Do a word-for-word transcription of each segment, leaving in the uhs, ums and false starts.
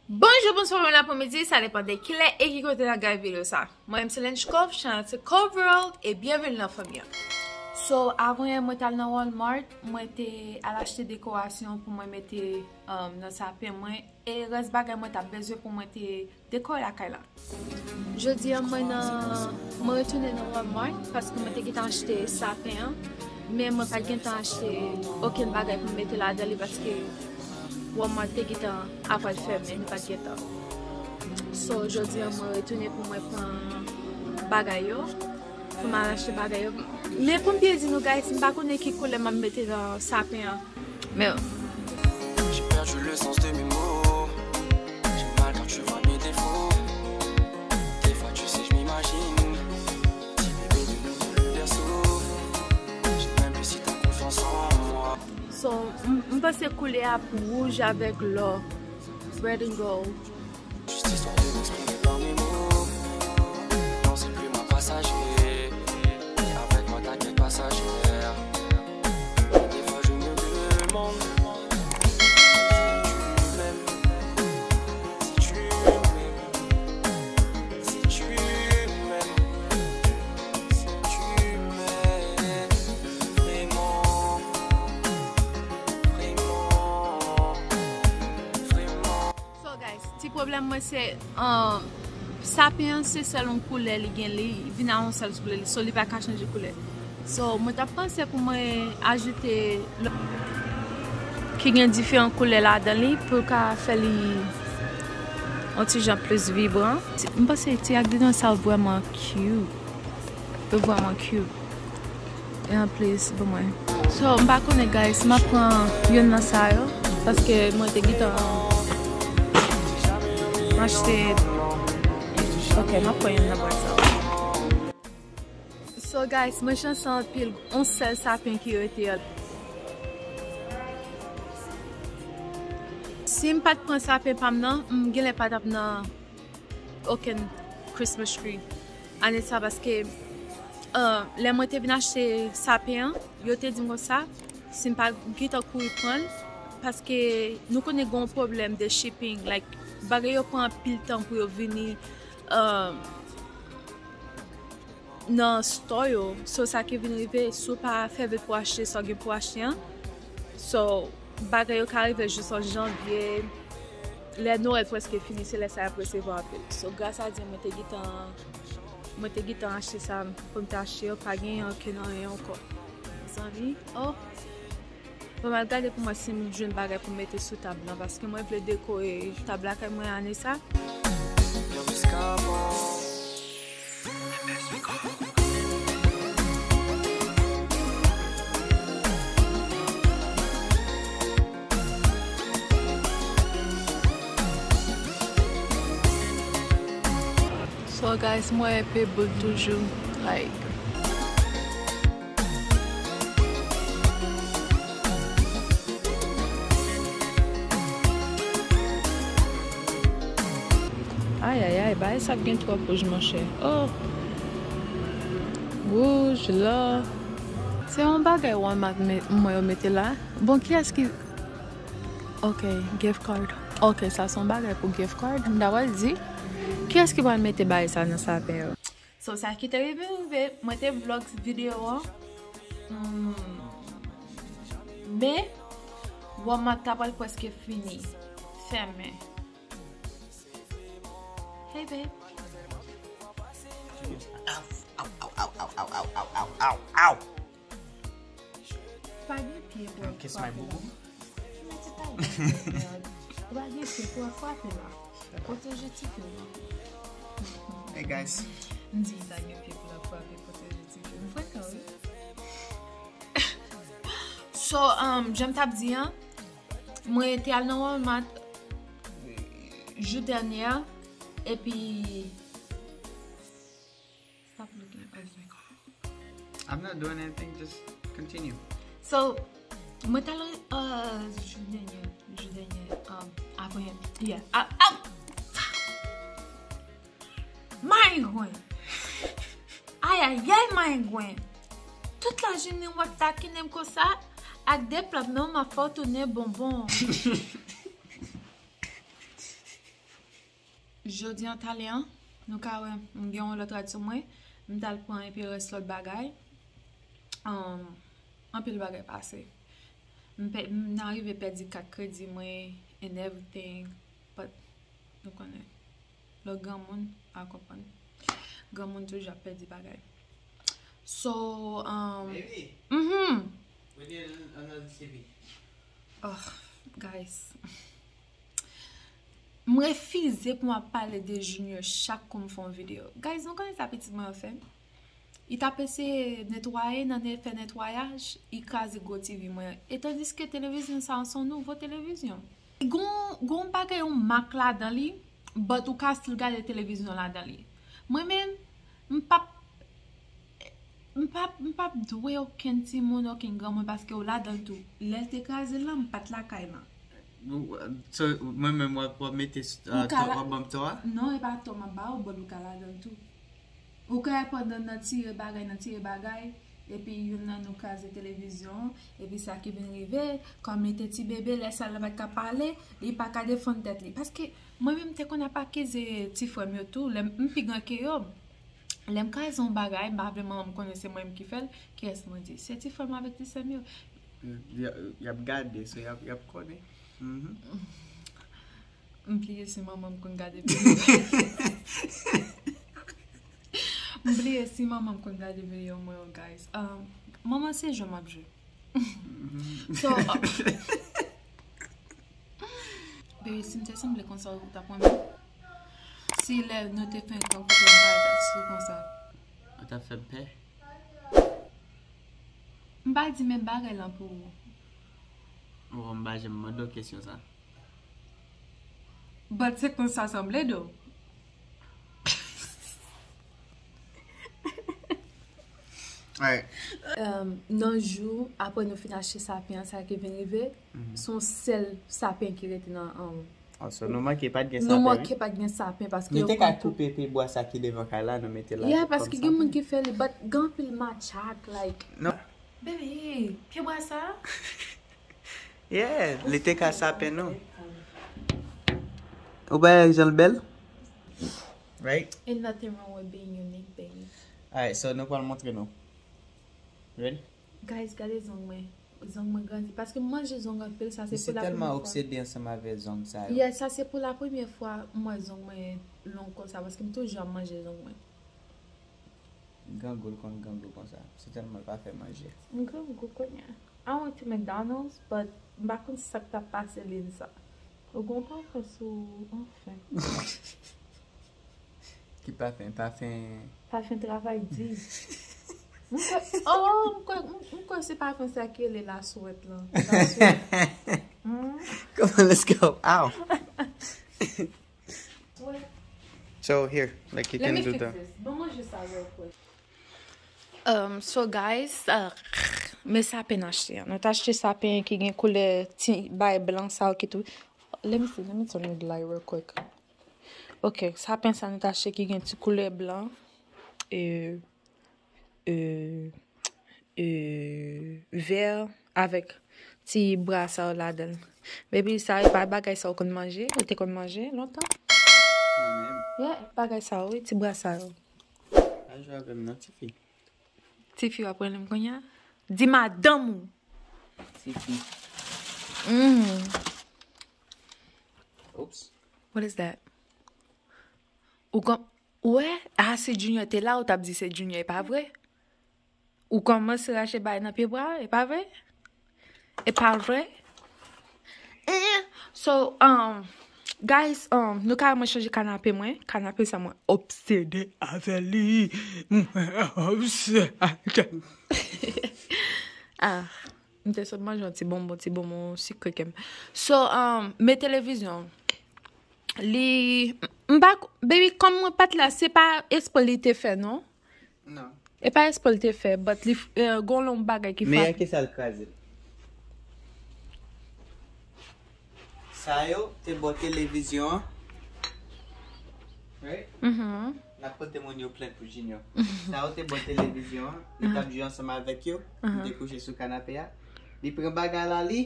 Bonjou, bonswa, bon apremidi, sa depann de kilè e ki kote n ap gade videyo sa. Mwen menm se Lenchkov, chanèl se Coverall, e byenveni nan fanmi an. So, avan yè mwen t al nan Walmart, mwen te al achte dekorasyon pou mwen mete um, nan sapen mwen, e rès bagay mwen t ap bezwen pou mwen te dekore lakay la. Jodi a mwen nan, mwen retounen nan Walmart paske mwen te gentan achte sapen an, men mwen pa t gentan achte okenn bagay pou m mete ladan li paske Walmart te gentan apral fèmen, nou pa t gentan. So, jodi a mwen retounen pou mwen pran bagay yo, pou m al achte bagay yo. Men pou m byen di nou, guys, m pa konnen ki koulè m ap mete nan sapen an. Men J'ai perdu le sens de mes mots. J'ai mal quand tu vois mes défauts. Des fois, tu sais, je m'imagine. Petit bébé de nous dans le berceau. J'ai même plus si t'as confiance en moi. So, m, m panse koulè a pou wouj avèk lò. Red and gold. Juste histoire de m'exprimer par mes mots. Non, c'est plus ma passagère. Avec moi, ta quête passagère. Des fois, je me demande si tu m'aimes. Si tu m'aimes. Si tu m'aimes. Si tu m'aimes. Vraiment. Vraiment. Vraiment. So guys, ti pwoblèm mwen se, um, sapen an se sèl yon koulè li gen, li vin a yon sèl koulè, so li pa ka chanje koulè. So mwen t ap panse pou mwen ajoute lò ki gen diferan koulè ladan li pou ka fè li yon ti jan plis vibran. M panse ti aksesanm sa yo vrèman cute. Yo vrèman cute. E anplis, bon mwen. So, m pa konnen, guys, m ap pran youn nan sa yo, paske mwen te gentan achte. Ok, m ap pran youn nan bwat sa yo. So, guys, mwen chanse anpil, yon sèl sapen ki rete an. Si m pa t pran sapen pa m nan, m genlè pa t ap nan okenn Christmas tree ane sa, paske, uh, lè mwen te vin achte sapen an, yo te di m konsa, si m pa gentan kouri pran l, paske nou konnen gen yon pwoblèm de shipping, like, bagay yo pran anpil tan pou yo vini, uh, nan store yo. So, sa ki vin rive, si w pa fè vit pou achte sa w gen pou achte an, so, bagay yo ka rive jis an janvye. Lè Nwèl prèske fini, se lè sa y ap resevwa anpil. So, gras a Dye, mwen te gentan, mwen te gentan achte sa pou m te achte yo, pa gen ankenn anyen ankò. Mezanmi, oh! Bon, m al gade pou mwen si m jwenn bagay pou m mete sou tab lan, paske mwen vle dekore tab lakay mwen ane sa. So guys, mwen enpe boul toujou, like. Ayayay, bagay sa gen twòp wouj, monchè. Oh! Wouj, lò. Se yon bagay Walmart mwen yo mete la. Bon, kiyès ki Ok, gift card. Ok, sa se yon bagay pou gift card. M ta pral di, kiyès ki pral mete bagay sa nan sapen yo? So, sa ki te rive, rive, mwen te vlog videyo an. Hmm. Men, Walmart ta pral prèske fini. Fèmen. Hey, babe. Aw, aw, aw. Pa gen pye pou ap frape la. Kiss my boo boo. Mèt ti talè. Ou pa gen pye pou ap frape la. Pwoteje ti fi w. Hey guys. M di li pa gen pye pou l ap frape, pwoteje ti fi w. M frekan, wi. So, um, jan m t ap di an, mwen te al nan Walmart jou dènye a, epi I'm not doing anything, just continue. So, mwen t al, uh, jou dènye, jou dènye, um, apre, yeah, a, a, mayengwen, ayayay mayengwen, tout lajounen w ap takinen m konsa, ak de plat non m ap fè w tounen bonbon. Jodi an talen an, nou ka wè, m gen yon lòt rad sou mwen, m t al pran epi rès lòt bagay. Um, anpil bagay pase. M pè, m arive pèdi kat kredi mwen and everything, but nou konnen, lè w granmoun, a konprann. Granmoun toujou ap pèdi bagay. So, um, Baby, mhm, we need an- another T V. Oh, guys. M refize pou m ap pale de Junior chak kou m fè yon videyo. Guys, nou konnen sa pitit mwen an fè? Li t ap eseye netwaye, nan ne- fè netwayaj, li kraze gwo T V mwen. E tandiske televizyon sa a se yon nouvo televizyon. Gon, gon bagay yon mak ladan li, but ou ka still gade televizyon ladan li. Mwen menm, m p ap M p ap, m p ap dwe okenn timoun, okenn granmoun, paske w ladan l tou. Lè l te kraze l lan, m pa t lakay lan. Nou- So, mwen menm w ap w ap mete s- Ou uh, ka to- la- w ap ban m to a? Non, e pa to m ap ba ou, but ou ka ladan l tou. Ou ka pandan nan tire bagay, nan tire bagay, epi youn nan nou kraze televizyon, epi sa ki vin rive, kòm li te ti bebe, lè sa l pa t ka pale, li pa ka defann tèt li. Paske mwen menm te konn ap akize ti frè m yo tou, lè m m pi gran ke yo. Lè m kraze yon bagay, m pa vle manman m konnen se mwen menm ki fè l, kiyès mwen di? Se ti frè m avèk ti sè m yo. Y a- y ap gade, so y ap, y ap konnen. Mhm. M bliye si manman m konn gade videyo. M bliye si manman m konn gade videyo mwen yo, guys. Um, manman se jwe m ap jwe. So, uh, baby, si m te sanble konsa, ou t ap renmen? Si lè nou te fenk rankontre, m pa t ap sou konsa. Ou t ap fè m pè? M pa di menm bagay lan pou ou. Ou m pa janm mande w kesyon sa. But se konsa sanble do. Alright. Um, nan jou, apre nou fin achte sapen an, sa ki vin rive, se yon sèl sapen ki rete nan um, Oh, so nou manke pa t gen nou sapen, manke wi. pa t gen sapen paske Nou yo te ka pran tout. Koupe pye bwa sa ki devan kay la, nou mete la. Yeah, paske gen moun ki fè li, but gen anpil matchak, like. Non. Baby, pye bwa sa? Yeah, li te ka sapen nou. Ou pa wè jan l bèl? Right? Ain't nothing wrong with being unique, baby. Alright, so nou pral montre nou. Ready? Guys, gade zong mwen. Zong mwen grandi. Paske m manje zong anpil, sa se Misye pou la tèlman premye fwa. Obsede ansanm avè zong sa yo. Yeah, sa se pou la premye fwa m wè zong mwen long konsa, paske m toujou ap manje zong mwen. Grangou l konn grangou konsa. Se tèlman l pa fè manje. M grangou kounye a. I went to McDonald's, but m pa konn sa k t ap pase lin sa. Ou gon pafen sou, anfen. Ki pafen? Pafen. Pafen travay di. M kwè, oh, m kwè, m- m kwè se pafen sa ki rele laswèt lan. Laswèt. Hmm? Come on, let's go. Ow. Wè. So here, like you Let can me do fix the. This. Ban manje sa real quick. Um, so guys, uh, men sapen n achte an. Nou t achte sapen ki gen koulè ti bay blan sa yo ki tou. Let me see, let me turn the light real quick. Ok, sapen sa nou t achte ki gen ti koulè blan. E e, e, vè avèk ti bra sa yo ladan l. Baby, sa e pa bagay sa ou konn manje? Ou te konn manje lontan? Mwen menm. Yeah, bagay sa yo, wi, ti bra sa yo. Pa jwe avè m non, tifi. Tifi w ap rele m kounye a? Di madanm ou. Tifi. Mm. Oops. What is that? Ou kon, ou wè, a, si Junior te la, ou t ap di se Junior, e pa vre? Ou kòmanse rache bay nan pye bwa, e pa vre? E pa vre? Eh, so, um, guys, um, nou ka wè mwen chanje kanape mwen. Kanape sa mwen obsede avè li. Mwen obsede. Ah, m te sot manje yon ti bonbon, ti bonbon sikre kèm. So, um, men televizyon. Li, m pa, baby, kòm mwen pa t la, se pa espre li te fè, non? Non. E pa espre l te fè, but li f- eh, gon lon bagay ki Men frape. Yon ki sa l kraze l. Sa yo te bò televizyon an. Right? Mhm. N ap pote moun yo plent pou Junior. Sa yo te bò televizyon an. Li t ap jwe ansanm avèk yo. Li te kouche sou kanape a. Li pran bagay la, li.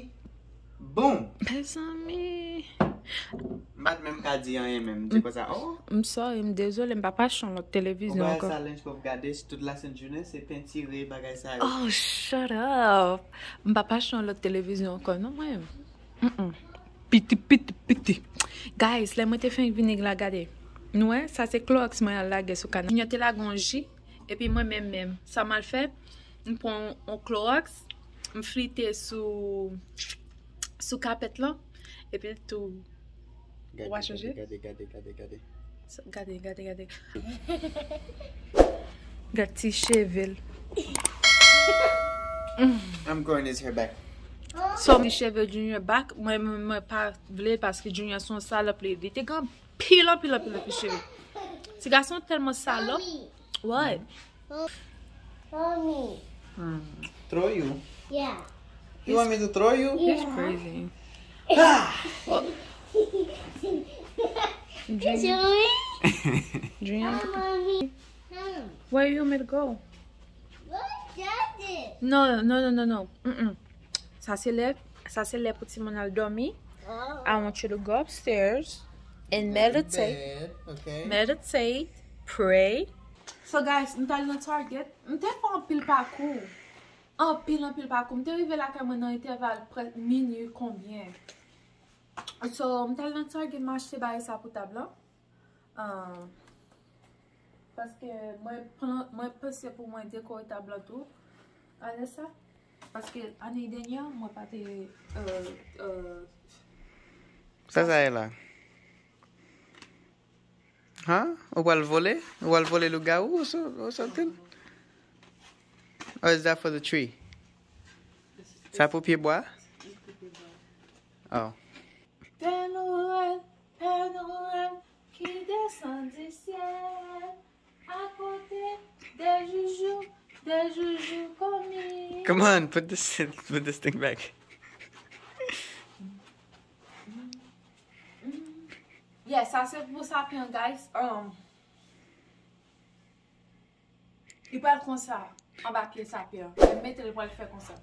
Bon! Mezanmi. M pa t menm ka di anyen menm. M te konsa, oh! M sorry, m dezole, m pa pa achte yon lòt Ou televizyon pa ankò. Sa Lynch pwòp gade, tout la sent jounen, se pentire bagay sa yo. Oh, shut up. M pa pa achte yon lòt televizyon ankò, non, mwen. Mm-mm. Piti, piti, piti. Guys, lè mwen te fenk vini la, gade. Nou wè, sa se Clorox mwen al lage sou kanal. Junior te lage yon ji, epi mwen menm menm. Sa m al fè, m pran yon Clorox, m flite sou, sou kapèt lan, epi l tou. Ou pa chanje? Gade, gade, gade, gade. Gade, gade, gade. Gade ti cheve l. I'm growing his hair back. So, ti cheve Junior back, mwen, mwen, mwen pa vle paske Junior se yon salòp, li, li te gen pil, anpil, anpil, anpil cheve. Ti gason tèlman salòp. What? Mommy. Throw you? Yeah. You want me to throw you? He's crazy. Junior, Sorry. Junior, Mommy. Hmm. Where you want me to go? What is that? No, no, no, no, no. Mm-mm. Sa se lè, sa se lè pou timoun al dòmi. Oh. I want you to go upstairs and meditate. Bed, okay. Meditate, pray. So guys, m t al nan Target. M te fè anpil pakou. Anpil, anpil pakou. M te rive lakay mwen nan entèval prè minui konbyen. So, m t al nan Target, m achte bagay sa pou tab lan. Ah, paske mwen plan, mwen panse pou mwen dekore tab lan tou. Ale sa. Paske ane dènyè, mwen pa te, euh, euh, Sa sa ye la? Huh? Ou pral vole? Ou pral vole lougawou ou so- ou something? Or is that for the tree? Sa pou pye bwa? Oh. Père Noël, Père Noël, qui descend du ciel, apporter des joujoux, des joujoux comiques. Come on, put this put this thing back. Yeah, sa se pou sapyen, guys. Um, li pral konsa, anba pye sapyen. Mwen mete l pral fè konsa.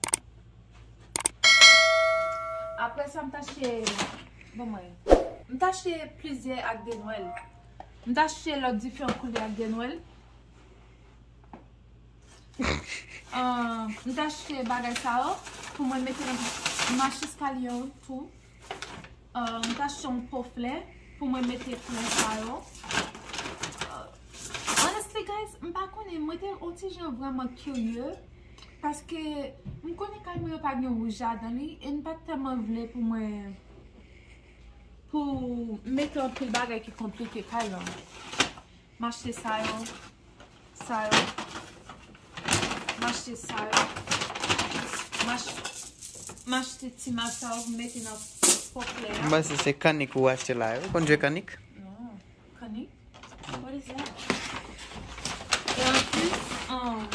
Apre sa, m t achte, bon, mwen, m t achte plizyè ak de Nwèl. M t achte lòt diferan koulè ak de Nwèl. Ah, m t achte bagay sa yo pou mwen mete nan mach eskalye yo tou. Ah, m t achte yon po flè pou mwen mete flè sa yo. Ah, honestly, guys, m pa konnen, mwen te yon ti jan vrèman kirye paske m konnen kay mwen yo pa gen wouj ladan li e m pa t tèlman vle pou mwen pou mete anpil bagay ki konplike kay lan. M achte sa yo. Sa yo. M achte sa yo. M ach- m achte ti mach sa yo pou mete nan pòt flè a. M panse se kannik ou achte la. Ou konn jwe kannik? Non. Kannik? What is that? E anplis, um,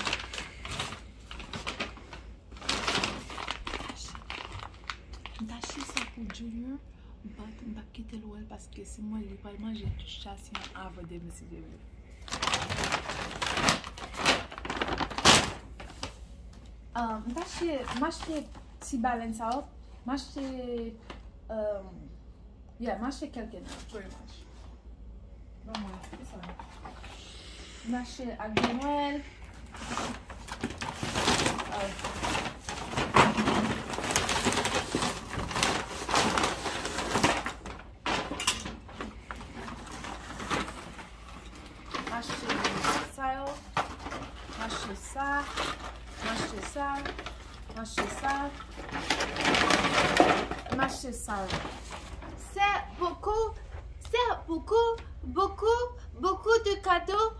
m t achte sa pou Junior. But m p ap kite l wè l paske si m wè l, li pral manje tout chasyon avan demen si Dye vle. Ah, m t achte, m achte ti balèn sa yo. M achte, um, yeah, m achte kèlke nan, pretty much. Ban mwen, ki sa? M achte ak de Nwèl. Ah. M achte sa yo. M achte sa. M achte sa. M achte sa. M achte sa yo. C'est beaucoup, c'est beaucoup, beaucoup, beaucoup de cadeaux.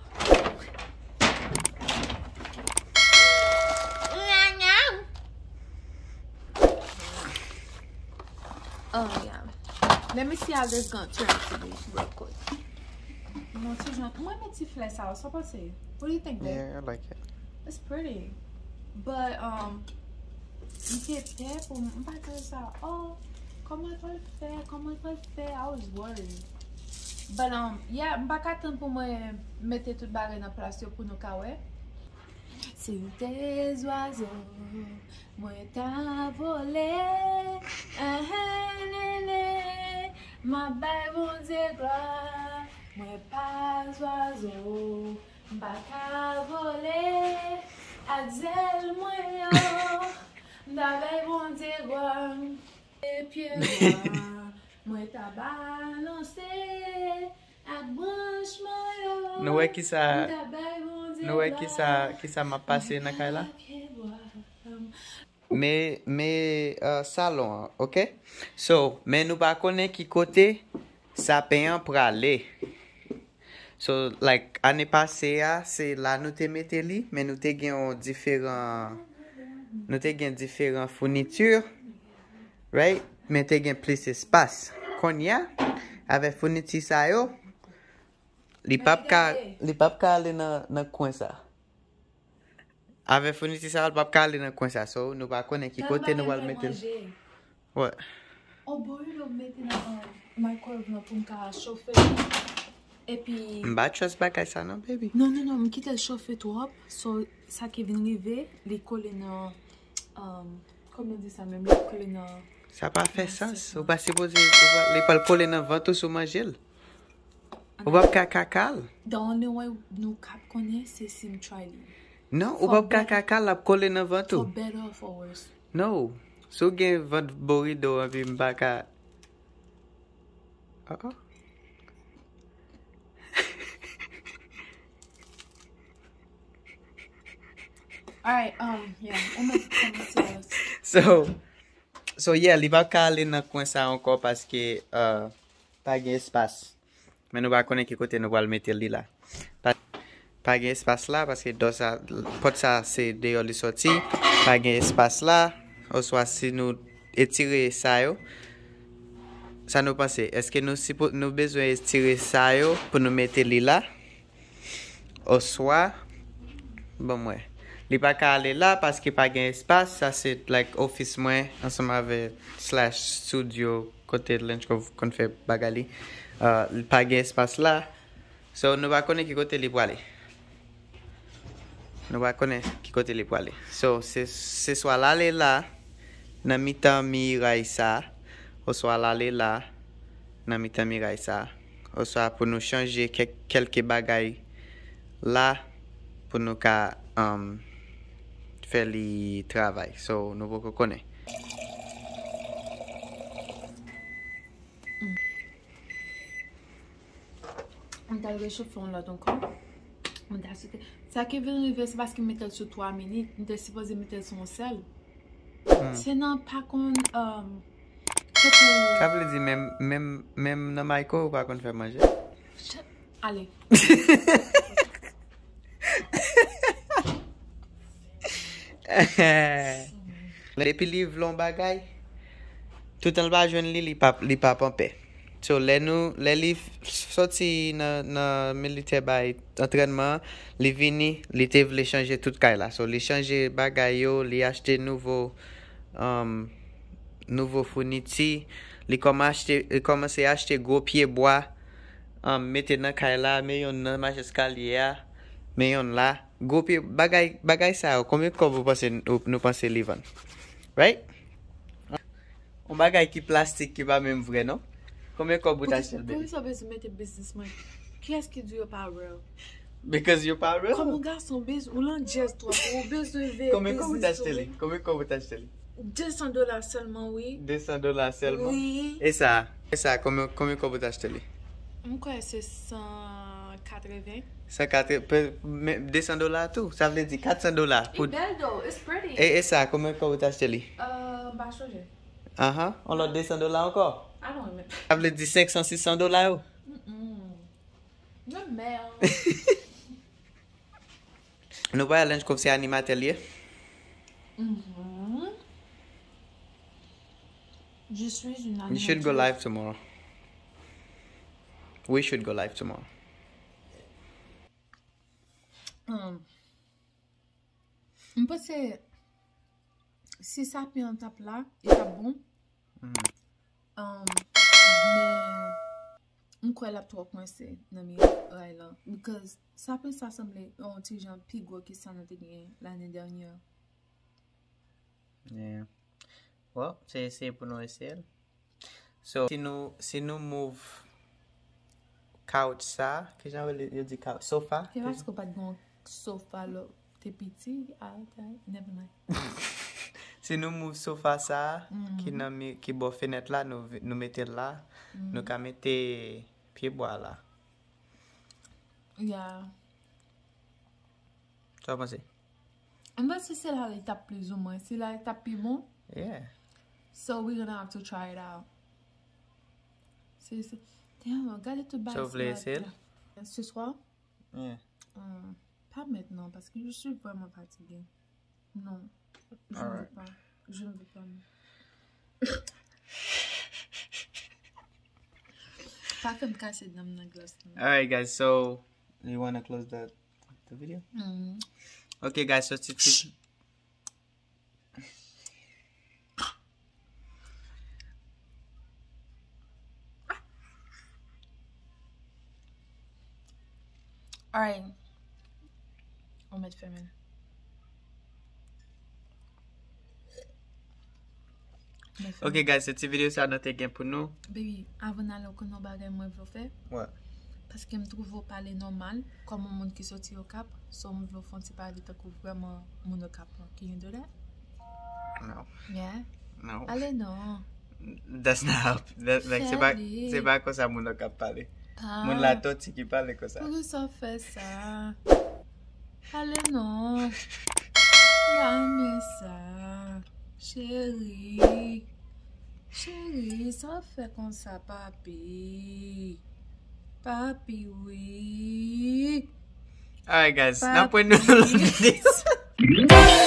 Miam, miam. Oh, yeah. Let me see how this gonna turn to be real quick. Mwen ti jan, mwen renmen ti flè sa yo, sa w panse? What do you think, babe? Yeah, I like it. It's pretty. But, um, m te pè pou m, m pa t wè sa. Oh, kòman l pral fè? Kòman l pral fè? I was worried. But, um, yeah, m pa ka tann pou mwen mete tout bagay nan plas yo pou nou ka wè. Si m te zwazo, mwen ta vole. Ahelele, m ap bay Bondye glwa. Mwen pa zwazo, m pa ka vole. Ak zèl mwen yo, m ta bay Bondye glwa. E pye bwa, mwen ta balanse. Ak branch manyo, nou wè kisa, m ta bay Bondye glwa. Nou wè kisa, kisa m ap pase nan kay la? Men, men, uh, salon an, ok? So, men nou pa konnen ki kote sapen an prale. So, like, ane pase a, se la nou te mete li, men nou te gen yon diferan, nou te gen diferan founiti, right? Men te gen plis espas. Kounye a, avèk founiti sa yo, li p ap ka, li p ap ka ale nan, nan kwen sa. Avèk founiti sa yo, li p ap ka ale nan kwen sa. So, nou pa konnen ki kote nou pral mete l. Wè. On burrito m mete nan, um, microwave lan pou m ka chofe. Epi m pa trust bagay sa non, baby. Non, non, non, m kite l chofe twòp. So, sa ki vin rive, li kole nan, um, kòman di sa menm, li kole nan. Sa pa fè sans. Ou pa sipoze, ou pa, li pral kole nan vant ou si w manje l. Ou p ap ka kaka l. The only way nou k ap konnen, se si m try li. Non, ou p ap ka kaka l, l ap kole nan vant ou. For better or for worse. No. Si w gen vant borido, anpi m pa ka. Oh, oh. Alright, um, yeah, ou mèt kòmanse. So, so, yeah, li p ap ka ale nan kwen sa ankò paske, uh, pa gen espas. Men nou pa konnen ki kote nou pral mete li la. Pa, pa gen espas la, paske dò sa, pòt sa se deyò li sòti. Pa gen espas la, oswa si nou etire sa yo, sa nou panse? Èske nou sipo-, nou bezwen etire sa yo pou nou mete li la? Oswa, bon, mwen, li pa ka ale la paske pa gen espas. Sa se, like, ofis mwen ansanm avè slash studio kote Lenchko konn fè bagay li. Uh, pa gen espas la. So, nou pa konnen ki kote li prale. Nou pa konnen ki kote li prale. So, se, se swa l ale la, nan mitan miray sa, oswa l ale la, nan mitan miray sa, oswa pou nou chanje kèk, kèlke bagay la, pou nou ka, um, fè li travay. So, nou poko konnen. M t al rechofe yon lòt ankò. M ta swete. Sa ki vin rive, se paske m mete l sou twa minit. M te sipoze mete l sou yon sèl. Hmm. Se nan pa konn, um, se pou. Sa vle di menm, menm, menm nan mayko ou pa konn fè manje? Ch-, ale. Depi li vle yon bagay, toutan l pa jwenn li, li p ap, li p ap anpè. So, lè nou, lè li f-, sòti nan, nan militè bay antrènman an, li vini, li te vle chanje tout kay la. So, li chanje bagay yo, li achte nouvo, um, nouvo founiti, li kòman achte, li kòmanse achte gwo pye bwa, um, mete nan kay la, men yonn nan mach eskalye a, men yonn la. Gwo pye, bagay, bagay sa yo, konbyen kòb ou panse, ou, nou panse li vann? Right? Yon bagay ki plastik, ki pa menm vre, non? Konbyen kòb ou t achte l, baby? Poukisa w bezwen mete biznis mwen? Kiyès ki di yo pa real? Because yo pa real. Kòm yon gason, biz-, ou landjèz twòp, ou bezwen veye biznis ou. Konbyen kòb ou t achte li? Konbyen kòb ou t achte li? De san dola sèlman, wi. De san dola sèlman? Wi. E sa? E sa, konbyen, konbyen kòb ou t achte li? M kwè se san katreven. San katreven, pe-, men, de san dola tou. Sa vle di kat san dola pou. Li bèl though, it's pretty. E, e sa, konbyen kòb ou t achte li? Euh, m pa sonje. Ahan, yon lòt de san dola ankò? I don't remember. Sa vle di senk san, sis san dola yo? Mm-mm. Menm mè. Nou pa wè Lenchko se animatè l ye? Mhm. Je suis une animatrice. You should go live tomorrow. We should go live tomorrow. Hmm. M panse si sapen an t ap la, li t ap bon. Mhm. Um, men m kwè l ap twò kwense nan miray lan. Because sapen sa sanble yon ti jan pi gwo ke sa nou te genyen lane dènyè. Yeah. Well, se eseye pou nou eseye l. So, si nou, si nou move couch sa, kijan yo, yo di couch? Sofa? Se paske w pa t gen yon sofa lè w te piti? Ah, ok. Never mind. Si nou move sofa sa, Mhm. ki nan mi, ki bò fenèt la, nou, vi- nou mete l la, nou ka mete pye bwa la. Yeah. Sa w panse? M panse se la li t ap plizoumwen. Se la li t ap pi bon. Yeah. So we're gonna have to try it out. Se, se, damn, gade tout bagay. So, w vle eseye l? Ce soir? Yeah. Hmm, pas maintenant, parce que je suis vraiment fatiguée. Non, je ne veux Alright. Pas. Je ne veux pas, non. Pa fè m kase dan m nan glas nan. Alright, guys, so you wanna close the, the video? Mm. Ok, guys, so ti, ti, Alright. On met fèmen. Ok, guys, se ti video sa nou te gen pou nou. Baby, avan n ale, ou konn yon bagay mwen vle w fè? What? Paske m twouve w pale nòmal, kòm yon moun ki soti Okap, so m vle w fè yon ti pale tankou vrèman moun Okap lan. Can you do that? No. Yeah? No. Ale non. That's not how, that, like, se pa, Fè li. Se pa konsa moun nan k ap pale. Pa. Moun Latòti ki pale konsa. Poukisa w fè sa? Ale non. Mwen renmen sa. Cheri. Cheri, sa w fè konsa, papi? Papi, wi. Alright, guys, Papi. N ap wè nou nan lòt videyo.